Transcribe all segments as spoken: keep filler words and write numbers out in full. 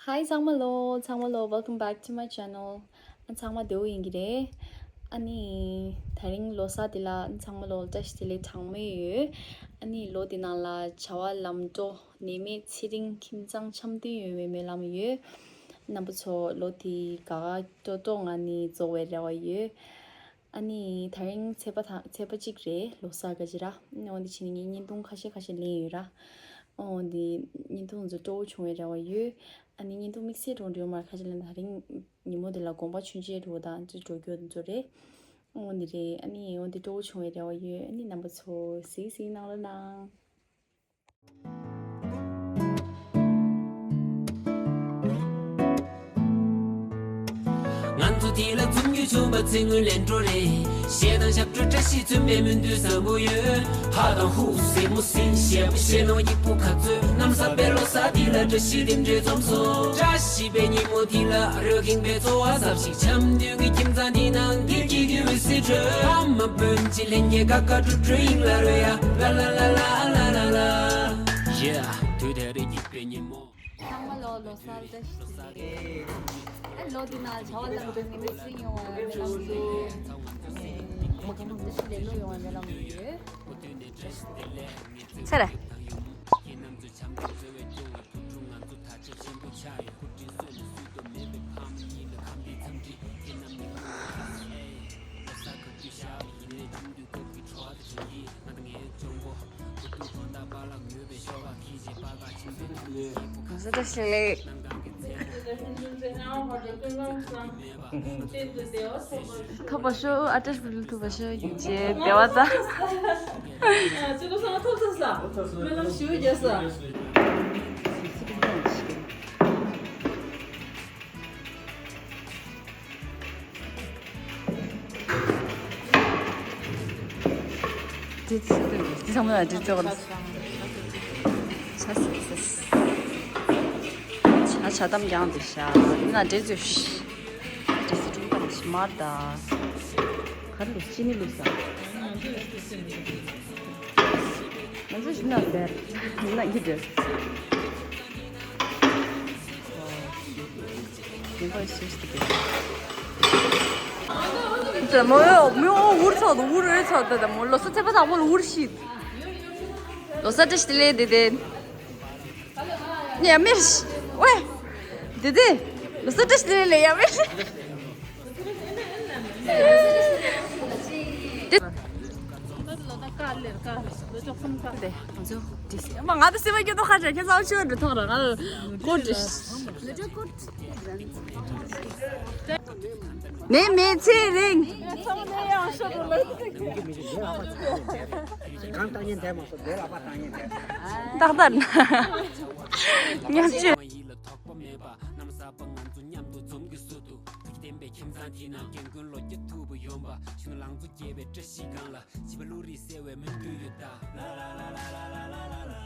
Hi ཚང་མ་ལོ། ཚང་མ་ལོ། Welcome back to my channel. ཨ་ཚང་མ་བདེ་པོ་ཡིན་གྱི་རེད། ཨ་ནི་དེ་རིང་ལོ་གསར་འདི་ལ་ཚང་མ་ལོ་བཀྲ་ཤིས་བདེ་ལེགས་གྲངས་མེད་ཡོད། ཨ་ནི་ལོ་འདི་ནང་ལ་བྱ་བ་ལམ་འགྲོ་ནད་མེད་ཚེ་རིང་ཁྱིམ་ཚང་འཆམ་མཐུན་ཡོང་བའི་སྨོན་ལམ་ཡོད། རྣམ་པ་ཚོ་ལོ་འདི་དགའ་དགའ་སྤྲོ་སྤྲོ་ངང་ནས་རྫོགས་པའི་རེ་བ་ཡོད། ཨ་ནི་དེ་རིང་ཚེས་པ་དང་ཚེས་པ་གཅིག་རེད་ལོ་གསར་ག་ཅི་ར། ཨ་ནི་འོན་ཏེ་ཕྱི་ནས་ངས་བརྙན་ཐུང་ཁ་ཤས་ཁ་ཤས་ལེན་ཡོད་ར། ཨ་འོན་ཏེ་བརྙན་ཐུང་ཚོ་སྤྲོ་བོ་བྱུང་བའི་རེ་བ་ཡོད། ཨ་ནི་བརྙན་ཐུང་དམིགས་བསལ་འགྲོ་འགྲོ་མར་ཁ་ཅིག་ལ་དེ་རིང་ཉིན་མོ་དེ་ལ་དགོངས་པ་ཆོས་འཆད་འགྲོ་དང་ཚོ་འགྲོ་རྒྱུ་ཚོ་རེད། ཨ་འོན་ཏེ་རེད། ཨ་ནི་འོན་ཏེ་སྤྲོ་བོ་བྱུང་བའི་རེ་བ་ཡོད། ཨ་ནི་རྣམ་པ་ཚོ་གཟིགས་གཟིགས་གནང་རོགས་གནང་། ང་ཚོ་དེ་ལ་འཛོམས་རྒྱུ་བྱུང་བ་ཚེ་སྔོན་ལས་འགྲོ་རེད། གཞས་དང་ཞབས་བྲོ་བཀྲ་ཤིས་མཚོན་པའི་སྨོན་འདུན་བཟང་པོ་ཡོད། ཧ་དང་ཧུ་སེ་མུ་སིན་གཞས་པོ་གཞས་ནོར་ཡིག་པོ་ཁ་ཚོད་གནམ་ས་པའི་ལོ་གསར་དེ་ལ་བཀྲ་ཤིས་རྟེན་འབྲེལ་འཛོམས་སོ། བཀྲ་ཤིས་པའི་ཉིན་མོ་དེ་ལ་རོལ་ཁེངས་པའི་ཚོར་བ་ཟབ་ཞིག་འཆམ་མཐུན་གྱི་ཁྱིམ་ཚང་དེ་ནང་སྐྱིད་སྐྱིད་ཀྱི་འོད་ཟེར་འཕྲོས། ཨ་མ་སྤུན་མཆེད་ལྷན་རྒྱས་དགའ་དགའ་སྤྲོ་སྤྲོ་དབྱིངས་ལ་རོལ་ཡ། ལ་ལ་ལ་ལ་ལ་ལ་ལ། Yeah དུས་དེར་སྐྱིད་པའི་ཉིན་མོ། ཚང་མ་ལོ་ལོ་གསར་བཀྲ་ཤིས་བདེ་ལེགས། ཨ་ལོ་འདི་ནང་བྱ་བ་ལམ་འགྲོ་ནད་མེད་ཚེ་རིང་ཡོང་བའི་སྨོན་ལམ་ཡོད། བཀྲ་ཤིས་ལེགས་ལོ་ཡོང་བའི་སྨོན་ལམ་ཡོད། ཚེ་རེ། བཀྲ་ཤིས་བདེ་ལེགས། ཐོབ་པ་ཤོག་ཨ་བཀྲ་ཤིས་བདེ་ལེགས་ཐོབ་པ་ཤོག་ཡིན་ཅེས་བདེ་བ་ད། ཨ་ཅི་ལོ་སང་ཐོབ་ས་ས། སྨོན་ལམ་ཞུ་རྒྱ་ས། དེ་ཚོ་དེ་ཚང་མ་ལ་འདྲི་ཚོགས་ལ། ཆ་ས་ས། ཆ་ཆ་དམ་རྒྱང་དུ་ཤ། ན་འདྲི་ཚོས། འདྲི་ཚོ་ཀྲུང་དམ་ཞི་མར་ད། གར་ལུ་ཅི་ནི་ལུ་ས། ང་ཚོ་ཞི་ན་ཟེར། ཞི་ན་གི་འདྲི། ད་མོ་ཡོ་མོ་འུར་ཚོགས་འདུག་འུར་རེ་ཚོགས་ད་ད་མོ་ལོ་སོ་ཚེ་པ་དང་མོ་ལ་འུར་ཤིད། ལོ་སོ་བཀྲ་ཤིས་བདེ་ལེགས་བདེ་ལྡན། ཡ་མེར་ཝེ། བདེ་ལྡན། ལོ་སོ་བཀྲ་ཤིས་བདེ་ལེགས་ཡ་མེར། དེ། ང་ཚོ་ཏི་སི། མ་ང་ཚོ་སི་མ་སྐྱོ་ཏོ་ཁ་ཆེ་ཁྱེད་ཚོ་ཆུ་འདྲི་ཐོག་ར་ང་ལ་ཀོ་འདྲི། མེ་མེ་ཚེ་རིང་། གང་ལྟ་ཉན་དེ་མ་སོ་དེ་ལ་པ་ལྟ་ཉན་དེ། ཏག་ཏག་ན། ཉམ་ཆུ། ཐོགས་པ་མེད་པ་གནམ་ས་པ་ང་ཚོ་མཉམ་དུ་འཛོམས་ཀྱི་སུ་དུ། ཐུགས་ལྡན་པའི་ཁྱིམ་ཚང་དེ་ན་རྒན་རྒོན་ལོ་བརྒྱ་ཐུག་པ་ཡོང་བ། ཕྱི་ནང་ལང་ཚོ་རྒྱས་པའི་བཀྲ་ཤིས་སྒང་ལ་བྱིས་པ་བློ་རིག་གསལ་བའི་སྨོན་འདུན་ཡོད་ད། ལ་ལ་ལ་ལ་ལ་ལ་ལ་ལ་ལ།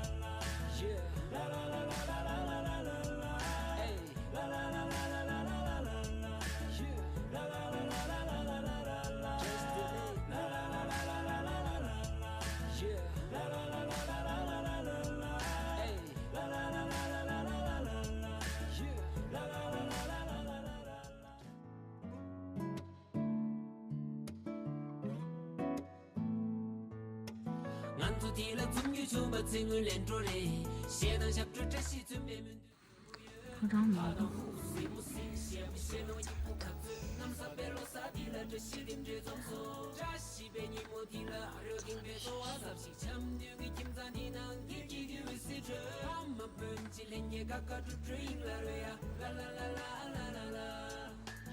ཧེ། ལ་ལ་ལ་ལ་ལ་ལ་ལ་ལ། ཧེ། ལ་ལ་ལ་ལ་ལ་ལ་ལ་ལ་ལ། ཧེ། ལ་ལ་ལ་ལ་ལ་ལ་ལ་ལ། ཧེ། ལ་ལ་ལ་ལ་ལ་ལ་ལ་ལ། ཧེ། ལ་ལ་ལ་ལ་ལ་ལ་ལ། ཧེ། ལ་ལ་ལ་ལ་ལ་ལ་ལ། ང་ཚོ་དེ་ལ་འཛོམས་རྒྱུ་བྱུང་བ་ཚེ་སྔོན་ལས་འགྲོ་རེད། གཞས་དང་ཞབས་བྲོ་བཀྲ་ཤིས་མཚོན་པའི་མུན་ཁོ་རང་མ་གཏོགས། གནམ་ས་པའི་ལོ་གསར་དེ་ལ་བཀྲ་ཤིས་རྟེན་འབྲེལ་འཛོམས་སོ། བཀྲ་ཤིས་པའི་ཉིན་མོ་དེ་ལ་རོལ་གིན་པའི་ཚོར་བ་ཟབ་ཞིག་འཆམ་མཐུན་གྱི་ཁྱིམ་ཚང་འདི་ནང་སྐྱིད་སྐྱིད་ཀྱི་འོད་ཟེར་འཕྲོས། ཨ་མ་སྤུན་མཆེད་ལྷན་རྒྱས་དགའ་དགའ་སྤྲོ་སྤྲོ་དབྱིངས་ལ་རོལ་ཡ། ལ་ལ་ལ་ལ་ལ་ལ་ལ།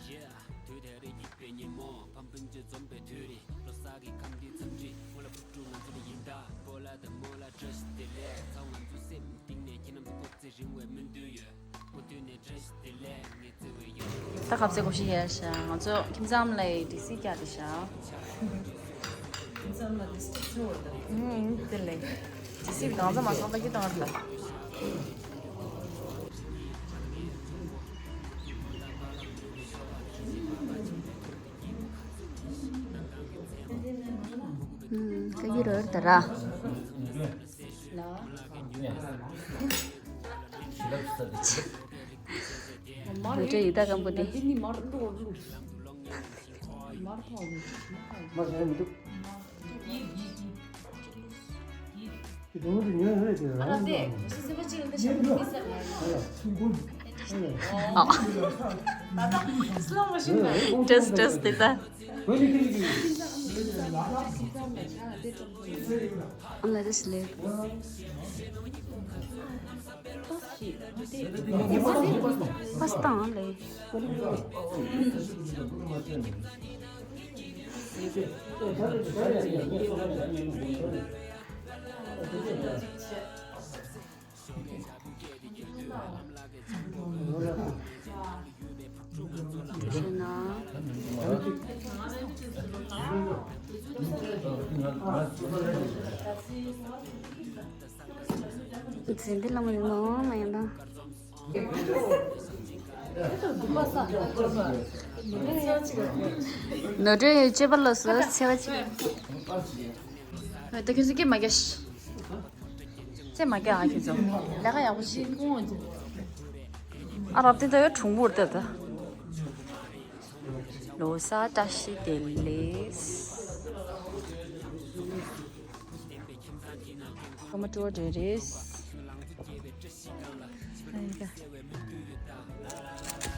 Yeah དུས་དེར་སྐྱིད་པའི་ཉིན་མོ། ཕ་སྤུན་མཆེད་འཛོམས་པའི་དུས་རེད། ལོ་གསར་གྱི་ཁམས་འདིའི་འཚམས་འདྲི་སྔོན་ལ་ཕུར་དཀྲུག་ང་ཚོ་ལ་ཡིན་ད། སྤོ་ལགས་དང་རྨོ་ལགས་བཀྲ་ཤིས་བདེ་ལེགས། ཚ་བོ་ང་ཚོའི་སེམས་གཏིང་ནས་ཁྱེད་རྣམ་ཚོ་སྐུ་ཚེ་རིང་བའི་སྨོན་འདུན་ཡོད། སྐུ་མདུན་ནས་བཀྲ་ཤིས་བདེ་ལེགས་ངས་བརྩེ་བའི་ཡུམ། ད་གབ་ཚེ་གོ་ཤི་ཡ་ཤ་ང་ཚོ་ཁྱིམ་ཚང་ལ་ཌི་སི་བཀྱག་དེ་ཤ། ཁྱིམ་ཚང་ལ་ཌི་སི་ཚོ་བ་དང་། ཨུམ་དེ་ལས་ཌི་སི་གང་ཚ་མ་སོང་ད་ཀྱི་དང་ལ། ཨུམ་ཀ་གི་རོར་ད་ར། ལ། ཞི་ལབ་ས་དེ། ནོར་འཁྲུལ་ཡི་ད་སྐམ་པོ་དེ། ཨ་ལ་དེ་སི་སི་པ་ཅིག་ལ་འདི་ཤ་མི་ཟེར་ལ། ཨ། ཏྲེས་ཏྲེས་དེ་ད། ཨ་ལ་རེས་ལེ། པ་སི་ཏང་ལེ། འཛིན་འདི་ལ་མ་ཡིན་ནོ་མ་ཡིན་ན། ནོར་འཁྲུལ་ཡོད་སྤྱོད་པ་ལོ་སོ་ཚེ་བ་ཅིག་ད་ཁྱོད་ཚོ་སྐད་མ་རྒྱག་ཤི། ཚེ་མ་རྒྱག་ཨ་ཁྱོད་ཚོ། ལས་ཀ་ཡག་པོ་བྱེད། ཨ་རབ་དེ་ད་ཡོད་གྲུང་པོར་ལྟ་ད། ལོ་གསར་བཀྲ་ཤིས་བདེ་ལེགས། ཁ་མ་སྤྲོ་བ་འདྲ་རེད། ཨ་ཡ།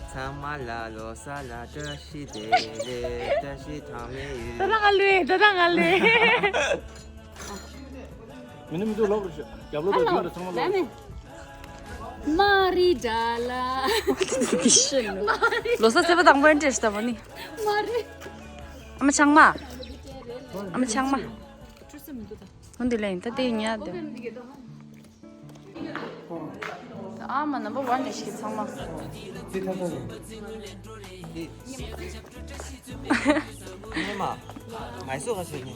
ཚང་མ་ལ་ལོ་གསར་ལ་བཀྲ་ཤིས་བདེ་ལེགས། བཀྲ་ཤིས་གྲངས་མེད་ཡོད། ད་ད་ང་ལུས། ད་ད་ང་ལུས། མི་ནི་མི་འདུག་ལོག་རུ་ཤོག་རྒྱབ་ལོག་དང་རྒྱུན་དུ་ཚང་མ་ལོག་རུ་ཤོག་མ་རི་འདྲ་ལ། ལོ་གསར་ཚེས་པ་དང་པོ་ཡིན་འདྲ་ཞིག་ད་མ་ནི། མ་རི། ཨ་མ་ཆང་མ། ཨ་མ་ཆང་མ། ཁོང་འདི་ལ་ཡིན་ད་དེ་ཉལ་དེ། ཨ་མ་ནམ་བར་ཝན་ནས་ཤིག་ཚང་མ། ཉི་མ། མའི་སོ་ག་ཤོད་ཉི།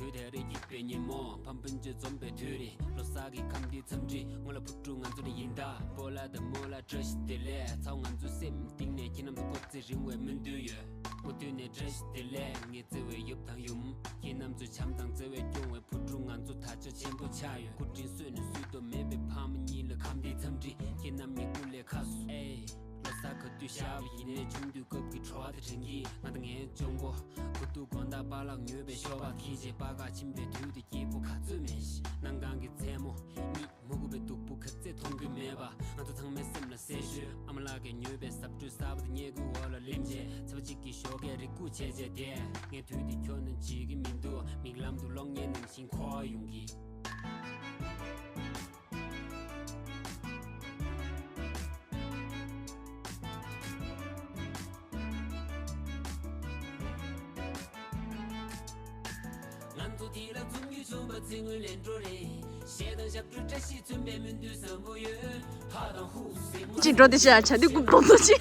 དུས་དེར་སྐྱིད་པའི་ཉིན་མོ། ཕམ་སྤུན་མཆེད་འཛོམས་པའི་དུས་རེད། ལོ་གསར་གྱི་ཁམས་འདིའི་འཚམས་འདྲི། སྔོན་ལ་བུ་ཕྲུག་ང་ཚོ་ལ་ཡིན་ད། སྤོ་ལགས་དང་རྨོ་ལགས་བཀྲ་ཤིས་བདེ་ལེགས། ཚ་བོ་ང་ཚོའི་སེམས་གཏིང་ནས་ཁྱེད་རྣམ་ཚོ་སྐུ་ཚེ་རིང་བའི་སྨོན་འདུན་ཡོད། འོ་དུས་ནས་བཀྲ་ཤིས་བདེ་ལེགས། ངའི་བརྩེ་བའི་ཡབ་དང་ཡུམ། ཁྱེད་རྣམ་ཚོས་བྱམས་དང་བརྩེ་བས་སྐྱོང་བའི་བུ་ཕྲུག་ང་ཚོ་ད་ཆ་ཆེན་པོ་ཆགས་ཡོད། སྐུ་དྲིན་གསོས་ནས་བསུ་དོ་མེད་པའི་ཕ་མ་གཉིས་ལ་ཁམས་འདིའི་འཚམས་འདྲི། ཁྱེད་རྣམ་གཉིས་སྐུ་ལས་ཁ་གསོ། ཨེ། ལོ་གསར་ག་དུས་ཤར་བ་ཡིན་ནའི་ཆུང་དུས་སྐབས་ཀྱི་བྲོ་བ་དེ་དྲན་གྱིས། ང་དང་ངའི་གཅུང་པོ། དགུ་ཐུག་དགོང་དག་པཱ་ལགས་ཉོས་པའི་ཤོ་སྦག་འཁྱེར་བྱས་པཱ་ཁ་ཕྱིན་པའི་དུས་དེ་སྐྱིད་པོ་ག་ཚོད་མེད་ཤི། གནམ་གང་གི་མཚན་མོ། གཉིད་མ་ཁུག་པའི་སྡུག་པོ་ག་ཚད་མཐོང་གི་མེད་པ། ང་ཚོ་ཚང་མའི་སེམས་ལ་གསལ་ཤོས། ཨ་མ་ལགས་ཀྱིས་ཉོས་པའི་ཟབ་སྤྲོས་གསར་པ་དེ་བརྙས་བཀོད་འོག་ལ་ལིམ་བྱས། ཚེས་པ་གཅིག་གི་ཞོགས་ཀས་རེ་སྒུག་བྱས་བྱས་བསྡད། ངས་དུས་དེ་ཁྱོན་ནས་བརྗེད་ཀྱི་མི་འདུག་མིག་ལམ་དུ་གློག་བརྙན་ནང་བཞིན་འཁོར་ཡོང་གི། ང་ཚོ་དེ་ལ་འཛོམས་རྒྱུ་བྱུང་བ་ཚེ་སྔོན་ལས་འགྲོ་རེད། གཞས་དང་ཞབས་བྲོ་བཀྲ་ཤིས་མཚོན་པའི་སྨོན་འདུན་བཟང་པོ་ཡོད། ཧ་དང་ཧུ་སེ་མོ། ཅིག་འགྲོ་དེ་བྱ་བྱ་དེ་རྐུབ་སྟོང་ཚོ་ཅིག་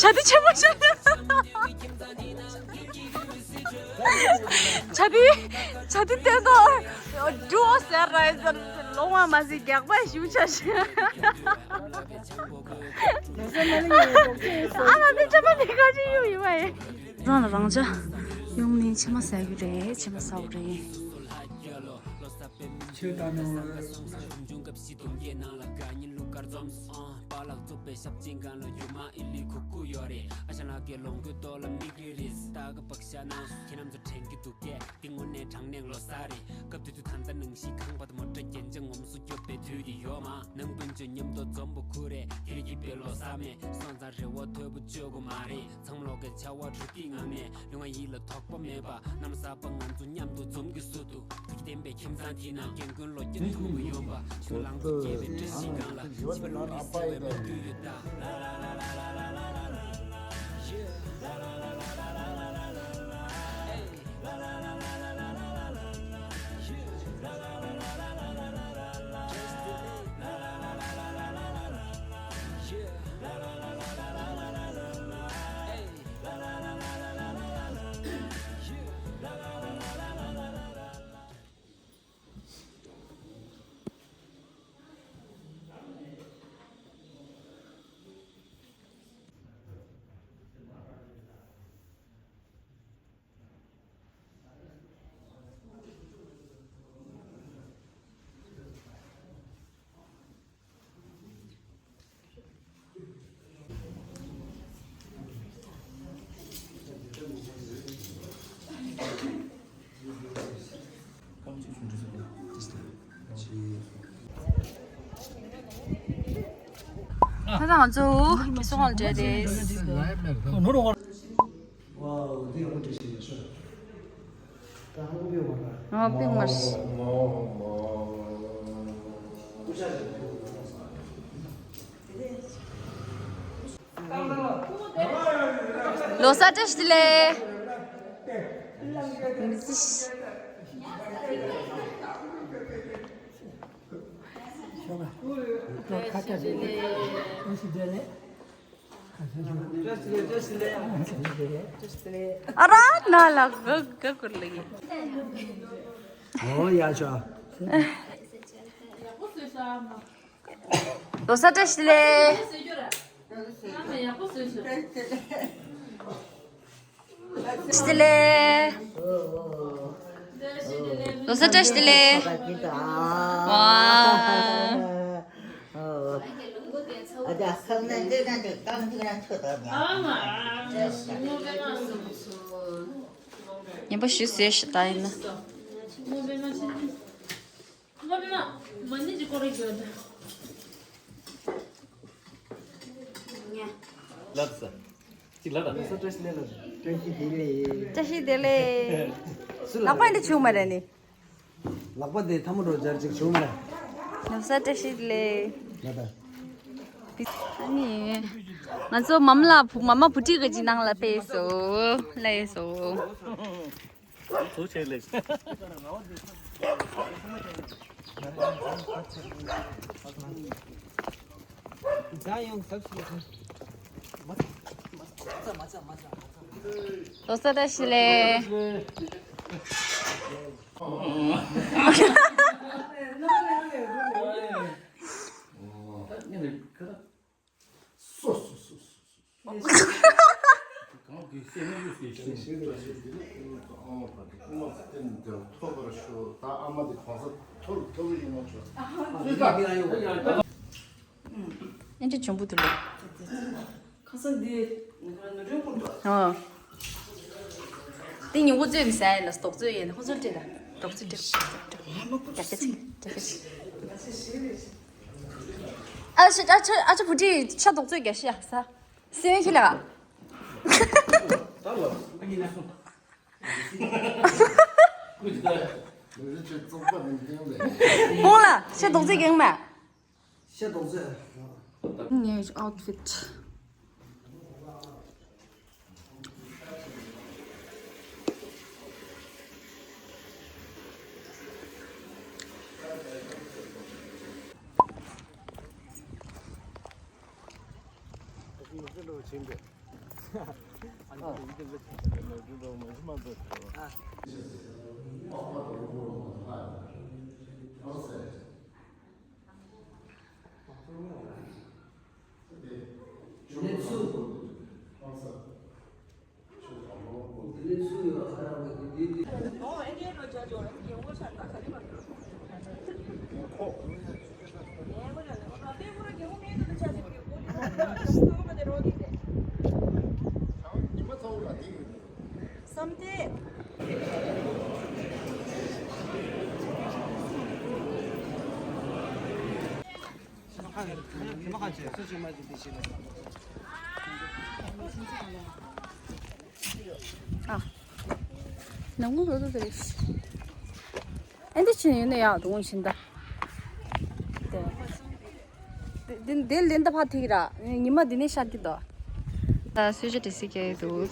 བྱ་དེ་ཆེན་པོ་ཆེ། བྱ་དེ་བྱ་དེ་བལྟས་ཏོ། འགྲོ་ཟེར་ར་ལོང་བ་མ་ཟིག་རྒྱག་པ་ཞུ་ཆ་ཞིག་ཨ་མ་དེ་ཆ་མ་དེ་ག་ཅི་ཡོད་ཡོད་བ་ཡིན། རང་ལ་རང་ཅག་ཡོང་ནས་ཕྱེ་མ་ཟ་རྒྱུ་རེད། ཕྱེ་མ་ཟ་བ་རེད། ཆོས་ལྟར་སྣང་བ། ཆུང་ཆུང་སྐབས་ཤིག་སྟོང་བརྒྱད་ནང་ལ་དགའ་ཉིན་གླུ་གར་འཛོམས། ཨང་པཱ་ལགས་གཙུག་པའི་ཞབས་རྗེས་སྒང་ལ་རྒྱུ་མ་ཨི་ལི་ཁུ་ཁུ་ཡོད་རེད། ཨ་ཞང་ལགས་ཀྱི་ལོངས་སྐུའི་ཏོག་ལ་མིག་རིལ་རིལ། རྟ་ཁ་བག་ཤ་ནང་ཁྱེད་རྣམ་ཚོ་དྲན་གྱི་འདུག་གས། འདི་དངོས་གནས་དྲང་གནས་ལོ་གསར་རེད། སྐབས་དེ་དུས་ད་ལྟ་ནང་བཞིན་གངས་བར་དུ་མོ་ཊ་རྒྱན་ཆ་ངོམ་སོ་རྒྱོབ་པའི་དུས་དེ་ཡོད་མ། ནང་སྤུན་མཆེད་མཉམ་དུ་འཛོམས་པ་ཁུ་རེད། དེ་རིང་སྐྱིད་པའི་ལོ་གསར་མེད། སོང་ཙང་རེ་བ་མཐོ་པོ་བཅོལ་དགོས་མ་རེད། ཚང་མ་ལོག་གི་བྱ་བ་འགྲོ་སྟེགས་ངང་ནས། ལུས་ངག་ཡིད་ལ་དོགས་པ་མེད་པ། གནམ་གསར་པ་ང་ཚོ་མཉམ་དུ་འཛོམས་ཀྱི་སུ་འདུག་ཐུགས་ཀྱི་བསྟན་པའི་ཁྱིམ་ཚང་དེའི་ནང་རྒན་རྒོན་ལོ་བརྒྱ་ཐུག་གི་ཡོང་བ། ཆུ་ལང་དུ་སྐྱེས་པའི་བཀྲ་ཤིས་སྒང་ལ། བྱིས་པ་ལུང་རིགས་གསལ་བའི་མོས་གུས་ཡོད་ད། ད་ང་ཚོ་གི་སོང་བ་འདྲ་རེད། ང་པིག་མར། ལོ་གསར་བཀྲ་ཤིས་བདེ་ལེགས། ཨ་ར་ན་ལ་ག་ག་ཀུར་ལ་ཡིན། ཨོ་ཡ་ཆོ། ལོ་གསར་བཀྲ་ཤིས་བདེ་ལེགས། བཀྲ་ཤིས་བདེ་ལེགས། ལོ་གསར་བཀྲ་ཤིས་བདེ་ལེགས། ཝ། ངན་པ་ཞུ་ཟེར་ཞིག་ད་ཡིན་ན། ལབ་ས། གཅིག་ལབ་ད། བཀྲ་ཤིས་བདེ་ལེགས། བཀྲ་ཤིས་བདེ་ལེགས། ལག་པ་འདི་བྱུང་མ་རེད་ནི། ལག་པ་འདི་ཐལ་མོ་སྒྲོ་སྦྱར་གཅིག་བྱུང་མ་རེད། ལོ་གསར་བཀྲ་ཤིས་བདེ་ལེགས། ལབ་ད། ཨ་ནི། ང་ཚོ་མམ་ལ་བུ་མ་མ་བུ་ཁྲིད་གི་ཅིག་ནང་ལ་ཕེབས་སོ། ལས་སོ། ཐུགས་རྗེ་ཆེ་ལེགས། ལོ་གསར་བཀྲ་ཤིས་བདེ་ལེགས། སོ་སོ་སོ་སོ། གང་གི་སེམས་ཡོད་ཀྱི་ཤིང་ཏོག་ཞིག་དེ་ནི་ཨ་མ་བར་གྱི་ཨ་མ་བསྟན་དེར་ཐོབ་པར་ཤོག་ད་ཨ་མ་དེ་གང་ས་ཐོར་ཐོར་ཡིན་ནོ་ཆོག་ཨ་ཙི་ད། ཨེ་འདྲ་འཇོན་པོ་འདུག་ལོ། ཁ་སང་འདི་ནུ་སྒྲོན་ཁོང་དུ། ཨོ། དེ་ཉིན་འུ་ཚོས་མི་ཟ་ཡ་ལ་སྟོག་ཚོད་ཡིན་ཧུ་ཚོད་སྤྲད་ལ་སྟོག་ཚོད་སྤྲད། ཨ་ཤ་ཨ་ཅག་བུ་ཁྲིད་ཤ་སྟོག་ཚོད་རྒྱ་ཤི་ཡ་ས། སེམས་ཁྱི་ལ། ཧོང་ལ་ཤ་སྟོག་ཚོད་གང་མ། ཤ་སྟོག་ཚོད། ངའི་ཨའུ་ཕིད། བསམ་སྟེ། ཨ། ནང་ངོ་རོ་རོ་རེད། ཨེ་འདི་ཕྱིན་ཡོད་ན་ཡག་འདུག་ཕྱིན་ད། དེ། དེ་དེ་ལེན་ད་ཕ་ཐིག་ར། ཉི་མ་འདི་ནས་ཤར་གི་འདུག་ད་གསོལ་ཇ་འདྲ་སི་ཀྱག་འདུག